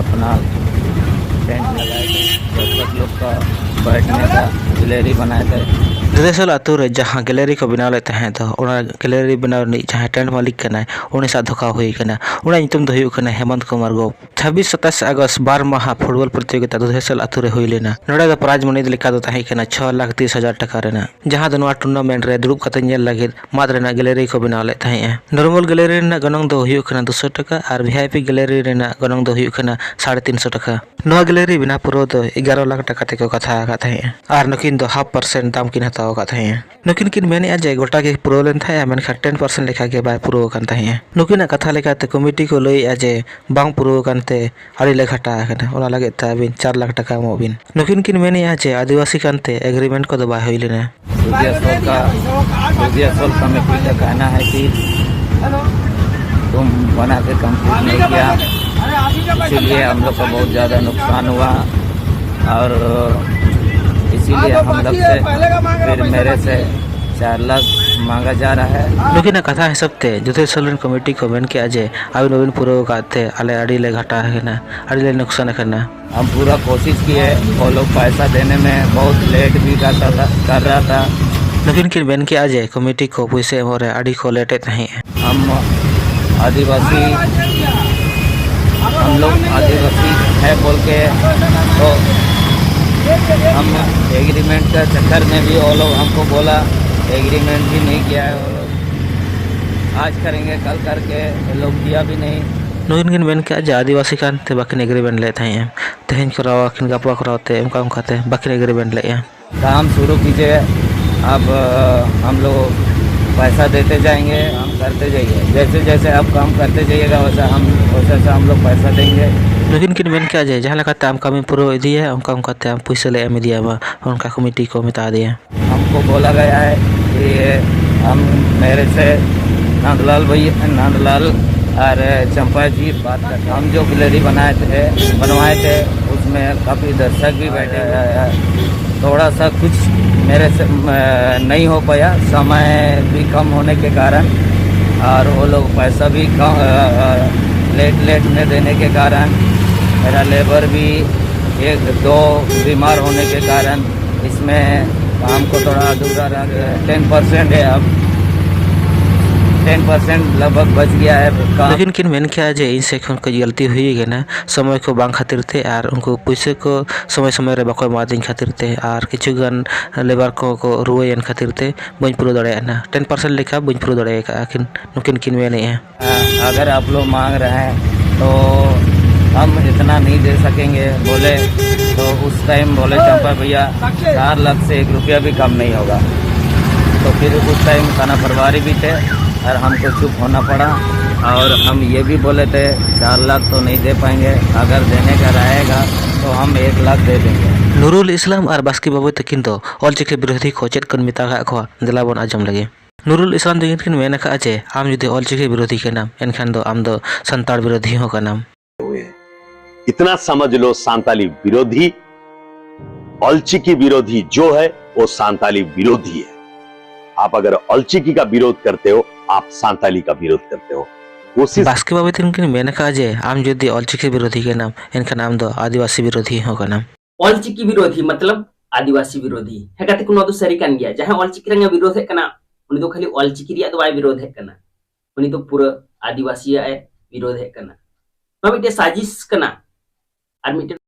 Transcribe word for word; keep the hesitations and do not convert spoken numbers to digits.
अपना टेंट लगाए थे, दर्शक लोग का बैठने का गैलरी बनाए थे। ᱫᱩᱫᱷᱮᱥᱚᱞ ᱟᱛᱳ ᱨᱮ ᱡᱟᱦᱟᱸ ᱜᱮᱞᱟᱨᱤ ᱠᱚ ᱵᱮᱱᱟᱣ ᱞᱮᱫ ᱛᱟᱦᱮᱸ ᱫᱚ, ᱚᱱᱟ ᱜᱮᱞᱟᱨᱤ ᱵᱮᱱᱟᱣ ᱨᱤᱱᱤᱡ ᱡᱟᱦᱟᱸᱭ ᱴᱮᱱᱴ ᱢᱟᱹᱞᱤᱠ ᱠᱟᱱᱟᱭ, ᱩᱱᱤ ᱥᱟᱶ ᱫᱷᱳᱠᱟ ᱦᱩᱭ ᱟᱠᱟᱱᱟ᱾ ᱩᱱᱤᱭᱟᱜ ᱧᱩᱛᱩᱢ ᱫᱚ ᱦᱩᱭᱩᱜ ᱠᱟᱱᱟ ᱦᱮᱢᱚᱱᱛ ᱠᱩᱢᱟᱨ ᱜᱳᱯ᱾ ᱪᱷᱟᱵᱵᱤᱥ ᱥᱟᱛᱟᱥ ᱟᱜᱚᱥᱴ ᱵᱟᱨ ᱢᱟᱦᱟ ᱯᱷᱩᱴᱵᱚᱞ ᱯᱨᱚᱛᱤᱡᱳᱜᱤᱛᱟ ᱫᱩᱫᱷᱮᱥᱚᱞ ᱟᱛᱳ ᱨᱮ ᱦᱩᱭ ᱞᱮᱱᱟ᱾ ᱱᱚᱰᱮ ᱫᱚ ᱯᱨᱟᱭᱤᱡᱽ ᱢᱚᱱᱤ ᱞᱮᱠᱟ ᱫᱚ ᱛᱟᱦᱮᱸ ᱠᱟᱱᱟ ᱪᱷᱚ ᱞᱟᱠᱷ ᱛᱤᱨᱤᱥ ᱦᱟᱡᱟᱨ ᱴᱟᱠᱟ ᱨᱮᱱᱟᱜ, ᱡᱟᱦᱟᱸ ᱫᱚ ᱱᱚᱣᱟ ᱴᱩᱨᱱᱟᱢᱮᱱᱴ ᱨᱮ ᱫᱩᱲᱩᱵ ᱠᱟᱛᱮ ᱧᱮᱞ ᱞᱟᱹᱜᱤᱫ ᱢᱟᱫ ᱨᱮᱱᱟᱜ ᱜᱮᱞᱟᱨᱤ ᱠᱚ ᱵᱮᱱᱟᱣ ᱞᱮᱫ ᱛᱟᱦᱮᱸᱜᱼᱟ᱾ ᱱᱚᱨᱢᱟᱞ ᱜᱮᱞᱟᱨᱤ ᱨᱮᱱᱟᱜ ᱜᱚᱱᱚᱝ ᱫᱚ ᱦᱩᱭᱩᱜ ᱠᱟᱱᱟ ᱫᱩᱥᱚ ᱴᱟᱠᱟ ᱟᱨ ᱵᱷᱤ ᱟᱭ ᱯᱤ ᱜᱮᱞᱟᱨᱤ ᱨᱮᱱᱟᱜ ᱜᱚᱱᱚᱝ ᱫᱚ ᱦᱩᱭᱩᱜ ᱠᱟᱱᱟ ᱥᱟᱲᱮ ᱛᱤᱱ ᱥᱚ ᱴᱟᱠᱟ᱾ ᱱᱚᱣᱟ ᱜᱮᱞᱟᱨᱤ ᱵᱮᱱᱟᱣ ᱯᱩᱨᱟᱹᱣ ᱫᱚ ᱮᱜᱟᱨᱚ ᱞᱟᱠᱷ ᱴᱟᱠᱟ ᱛᱮᱠᱚ ᱠᱟᱛᱷᱟ ᱟᱠᱟᱫ ᱛᱟᱦᱮᱸᱜᱼᱟ ᱟᱨ ᱱᱩᱠᱤᱱ ᱫᱚ ᱦᱟᱯ ᱯᱟᱨᱥᱮᱱᱴ ᱫᱟᱢ ᱠᱤᱱ ᱦᱟᱛᱟᱣ ᱟᱠᱟᱫ ᱛᱟᱦᱮᱸᱜᱼᱟ᱾ ᱱᱩᱠᱤᱱ ᱠᱤᱱ ᱢᱮᱱᱮᱫᱼᱟ ᱡᱮ ᱜᱚᱴᱟ ᱜᱮ ᱯᱩᱨᱟᱹᱣ ᱞᱮᱱ ᱛᱟᱦᱮᱸᱜᱼᱟ, ᱢᱮᱱᱠᱷᱟᱱ ᱴᱮᱱ ᱯᱟᱨᱥᱮᱱᱴ ᱞᱮᱠᱟ ᱜᱮ ᱵᱟᱭ ᱯᱩᱨᱟᱹᱣ ᱟᱠᱟᱱ ᱛᱟᱦᱮᱸᱜᱼᱟ᱾ ᱱᱩᱠᱤᱱᱟᱜ ᱠᱟᱛᱷᱟ ᱞᱮᱠᱟᱛᱮ ᱠᱚᱢᱤᱴᱤ ᱠᱚ ᱞᱟᱹᱭᱮᱫᱼᱟ ᱡᱮ ᱵᱟᱝ ᱯᱩᱨᱟᱹᱣ ᱟᱠᱟᱱ ᱛᱮ ᱟᱹᱰᱤ ᱞᱮ ᱜᱷᱟᱴᱟ ᱟᱠᱟᱱᱟ, ᱚᱱᱟ ᱞᱟᱹᱜᱤᱫ ᱛᱮ ᱟᱹᱵᱤᱱ ᱪᱟᱨ ᱞᱟᱠᱷ ᱴᱟᱠᱟ ᱮᱢᱚᱜ ᱵᱤᱱ᱾ ᱱᱩᱠᱤᱱ ᱠᱤᱱ ᱢᱮᱱᱮᱫᱼᱟ ᱡᱮ ᱟᱹᱫᱤᱵᱟᱹᱥᱤ ᱠᱟᱱᱛᱮ ᱮᱜᱽᱨᱤᱢᱮᱱᱴ ᱠᱚᱫᱚ ᱵᱟᱭ ᱦᱩᱭ ᱞᱮᱱᱟ᱾ दुधिया सोल का, दुधिया सोल कमेटी का कहना है कि तुम बना के कंप्लीट नहीं किया, इसीलिए हम लोग का बहुत ज़्यादा नुकसान हुआ और इसीलिए हम लोग से फिर मेरे से चार लाख मांगा जा रहा है। ᱱᱩᱠᱤᱱᱟᱜ ᱠᱟᱛᱷᱟ ᱦᱤᱥᱟᱹᱵ ᱛᱮ ᱡᱩᱫᱤ ᱥᱟᱹᱞᱤᱱ ᱠᱚᱢᱤᱴᱤ ᱠᱚ ᱢᱮᱱ ᱠᱮᱜᱼᱟ ᱡᱮ ᱟᱹᱵᱤᱱ ᱵᱟᱹᱵᱤᱱ ᱯᱩᱨᱟᱹᱣ ᱟᱠᱟᱫ ᱛᱮ ᱟᱞᱮ ᱟᱹᱰᱤ ᱞᱮ ᱜᱷᱟᱴᱟ ᱟᱠᱟᱱᱟ, ᱟᱹᱰᱤ ᱞᱮ ᱱᱩᱠᱥᱟᱱ ᱟᱠᱟᱱᱟ᱾ हम पूरा कोशिश किए, वो लोग पैसा देने में बहुत लेट भी करता था, कर रहा था। ᱱᱩᱠᱤᱱ ᱠᱤᱱ ᱢᱮᱱ ᱠᱮᱜᱼᱟ ᱡᱮ ᱠᱚᱢᱤᱴᱤ ᱠᱚ ᱯᱩᱭᱥᱟᱹ ᱮᱢᱚᱜ ᱨᱮ ᱟᱹᱰᱤ ᱠᱚ ᱞᱮᱴ ᱮᱫ ᱛᱟᱦᱮᱸᱫ᱾ हम आदिवासी, हम लोग आदिवासी है बोल के तो हम एग्रीमेंट का चक्कर में भी वो लोग हमको बोला, एग्रीमेंट भी नहीं किया है वो लोग। आज करेंगे, कल करके, ये लोग किया भी नहीं। ᱱᱩᱠᱤᱱ ᱠᱤᱱ ᱢᱮᱱ ᱠᱮᱜᱼᱟ ᱡᱮ ᱟᱹᱫᱤᱵᱟᱹᱥᱤ ᱠᱟᱱᱛᱮ ᱵᱟᱹᱠᱤᱱ ᱮᱜᱽᱨᱤᱢᱮᱱᱴ ᱞᱮᱫ ᱛᱟᱦᱮᱸᱫᱼᱟ, ᱛᱮᱦᱮᱧ ᱠᱚᱨᱟᱣᱟ ᱠᱤᱱ, ᱜᱟᱯᱟ ᱠᱚᱨᱟᱣ ᱛᱮ, ᱚᱱᱠᱟ ᱚᱱᱠᱟᱛᱮ ᱵᱟᱹᱠᱤᱱ ᱮᱜᱽᱨᱤᱢᱮᱱᱴ ᱞᱮᱫᱼᱟ᱾ काम शुरू कीजिए, अब हम लोग पैसा देते जाएंगे, काम करते जाइए, जैसे जैसे आप काम करते जाइएगा वैसा हम, वैसे वैसे हम लोग पैसा देंगे। ᱱᱩᱠᱤᱱ ᱠᱤᱱ ᱢᱮᱱ ᱠᱮᱜᱼᱟ ᱡᱮ ᱡᱟᱦᱟᱸ ᱞᱮᱠᱟᱛᱮ ᱟᱢ ᱠᱟᱹᱢᱤᱢ ᱯᱩᱨᱟᱹᱣ ᱤᱫᱤᱭᱟ, ᱚᱱᱠᱟ ᱚᱱᱠᱟᱛᱮ ᱟᱢ ᱯᱩᱭᱥᱟᱹ ᱞᱮ ᱮᱢ ᱤᱫᱤᱭᱟᱢᱟ, ᱚᱱᱠᱟ ᱠᱚᱢᱤᱴᱤ ᱠᱚ ᱢᱮᱛᱟ ᱫᱮᱭᱟ᱾ हमको बोला गया है कि हम, मेरे से नंदलाल भैया, नंदलाल और चंपा जी बात करते हैं। हम जो गैलरी बनाए थे, बनवाए थे, उसमें काफ़ी दर्शक भी बैठे हुए हैं। थोड़ा सा कुछ मेरे से, अ, नहीं हो पाया, समय भी कम होने के कारण और वो लोग पैसा भी कम, अ, अ, लेट लेट में देने के कारण मेरा लेबर भी एक दो बीमार होने के कारण इसमें काम को थोड़ा अधूरा रह गया। टेन परसेंट है, अब टेन परसेंट लगभग बच गया है काम। ᱱᱩᱠᱤᱱ ᱠᱤᱱ ᱢᱮᱱ ᱠᱮᱜᱼᱟ ᱡᱮ ᱤᱧ ᱥᱮᱫ ᱠᱷᱚᱱ ᱠᱟᱹᱡ ᱜᱟᱹᱞᱛᱤ ᱦᱩᱭ ᱠᱟᱱᱟ, ᱥᱚᱢᱚᱭ ᱠᱚ ᱵᱟᱝ ᱠᱷᱟᱹᱛᱤᱨ ᱛᱮ ᱟᱨ ᱩᱱᱠᱩ ᱯᱩᱭᱥᱟᱹ ᱠᱚ ᱥᱚᱢᱚᱭ ᱥᱚᱢᱚᱭ ᱨᱮ ᱵᱟᱠᱚ ᱮᱢᱟᱫᱤᱧ ᱠᱷᱟᱹᱛᱤᱨ ᱛᱮ ᱟᱨ ᱠᱤᱪᱷᱩ ᱜᱟᱱ ᱞᱮᱵᱟᱨ ᱠᱚ ᱠᱚ ᱨᱩᱣᱟᱹᱭᱮᱱ ᱠᱷᱟᱹᱛᱤᱨ ᱛᱮ ᱵᱟᱹᱧ ᱯᱩᱨᱟᱹᱣ ᱫᱟᱲᱮᱭᱟᱜ ᱠᱟᱱᱟ, ᱴᱮᱱ ᱯᱟᱨᱥᱮᱱᱴ ᱞᱮᱠᱟ ᱵᱟᱹᱧ ᱯᱩᱨᱟᱹᱣ ᱫᱟᱲᱮ ᱟᱠᱟᱫᱼᱟ ᱠᱤᱱ, ᱱᱩᱠᱤᱱ ᱠᱤᱱ ᱢᱮᱱᱮᱫᱼᱟ᱾ अगर आप लोग मांग रहे हैं तो हम इतना नहीं दे सकेंगे बोले, तो उस टाइम बोले चंपा भैया, चार लाख से एक रुपया भी कम नहीं होगा। तो फिर उस टाइम खाना प्रभारी भी थे और हमको चुप होना पड़ा। और हम ये भी बोले थे, चार लाख तो नहीं दे पाएंगे, अगर देने का रहेगा तो हम एक लाख दे देंगे। ᱱᱩᱨᱩᱞ ᱤᱥᱞᱟᱢ ᱟᱨ ᱵᱟᱥᱠᱮ ᱵᱟᱵᱩ ᱛᱟᱹᱠᱤᱱ ᱫᱚ ᱚᱞᱪᱤᱠᱤ ᱵᱤᱨᱳᱫᱷᱤ ᱠᱚ ᱪᱮᱫ ᱠᱚ ᱢᱮᱛᱟ ᱟᱠᱟᱫ ᱠᱚᱣᱟ, ᱫᱮᱞᱟ ᱵᱚᱱ ᱟᱸᱡᱚᱢ ᱞᱮᱜᱮ᱾ ᱱᱩᱨᱩᱞ ᱤᱥᱞᱟᱢ ᱛᱟᱹᱠᱤᱱ ᱠᱤᱱ ᱢᱮᱱ ᱟᱠᱟᱫᱼᱟ ᱡᱮ ᱟᱢ ᱡᱩᱫᱤ ᱚᱞᱪᱤᱠᱤ ᱵᱤᱨᱳᱫᱷᱤ ᱠᱟᱱᱟᱢ, ᱮᱱᱠᱷᱟᱱ ᱫᱚ ᱟᱢ ᱫᱚ ᱥᱟᱱᱛᱟᱲ ᱵᱤᱨᱳᱫᱷᱤ ᱦᱚᱸ ᱠᱟᱱᱟᱢ᱾ हुए हैं। इतना समझ लो, सांताली विरोधी, अलचिकी विरोधी जो है, वो सांताली विरोधी है। आप अगर अलचिकी का विरोध करते हो, आप सांताली का विरोध करते हो। कोशिश ᱵᱟᱥᱠᱮ ᱵᱟᱵᱩ ᱛᱟᱹᱠᱤᱱ ᱠᱤᱱ ᱢᱮᱱ ᱟᱠᱟᱫᱼᱟ ᱡᱮ ᱟᱢ ᱡᱩᱫᱤ ᱚᱞᱪᱤᱠᱤ ᱵᱤᱨᱳᱫᱷᱤ ᱠᱟᱱᱟᱢ, ᱮᱱᱠᱷᱟᱱ ᱟᱢ ᱫᱚ ᱟᱹᱫᱤᱵᱟᱹᱥᱤ ᱵᱤᱨᱳᱫᱷᱤ ᱦᱚᱸ ᱠᱟᱱᱟᱢ᱾ ᱚᱞᱪᱤᱠᱤ ᱵᱤᱨᱳᱫᱷᱤ ᱢᱚᱛᱞᱚᱵ ᱟᱹᱫᱤᱵᱟᱹᱥᱤ ᱵᱤᱨᱳᱫᱷᱤ᱾ ᱦᱮᱸ ᱜᱟᱛᱮ ᱠᱚ, ᱱᱚᱣᱟ ᱫᱚ ᱥᱟᱹᱨᱤ ᱠᱟᱱ ᱜᱮᱭᱟ᱾ ᱡᱟᱦᱟᱸᱭ ᱚᱞᱪᱤᱠᱤ ᱨᱮᱱᱟᱜ ᱵᱤᱨᱳᱫᱷᱮᱫ ᱠᱟᱱᱟ, ᱩᱱᱤ ᱫᱚ ᱠᱷᱟᱹᱞᱤ ᱚᱞᱪᱤᱠᱤ ᱨᱮᱭᱟᱜ ᱫᱚ ᱵᱟᱭ ᱵᱤᱨᱳᱫᱷᱮᱫ ᱠᱟᱱᱟ, ᱩᱱᱤ ᱫᱚ ᱯᱩᱨᱟᱹ ᱟᱹᱫᱤᱵᱟᱹᱥᱤᱭᱟᱜ ᱮ ᱵᱤᱨᱳᱫᱷᱮᱫ ᱠᱟᱱᱟ᱾ ᱱᱚᱣᱟ ᱢᱤᱫᱴᱮᱱ ᱥᱟᱡᱤᱥ ᱠᱟᱱᱟ᱾ ᱟᱨ ᱢᱤᱫᱴᱮᱱ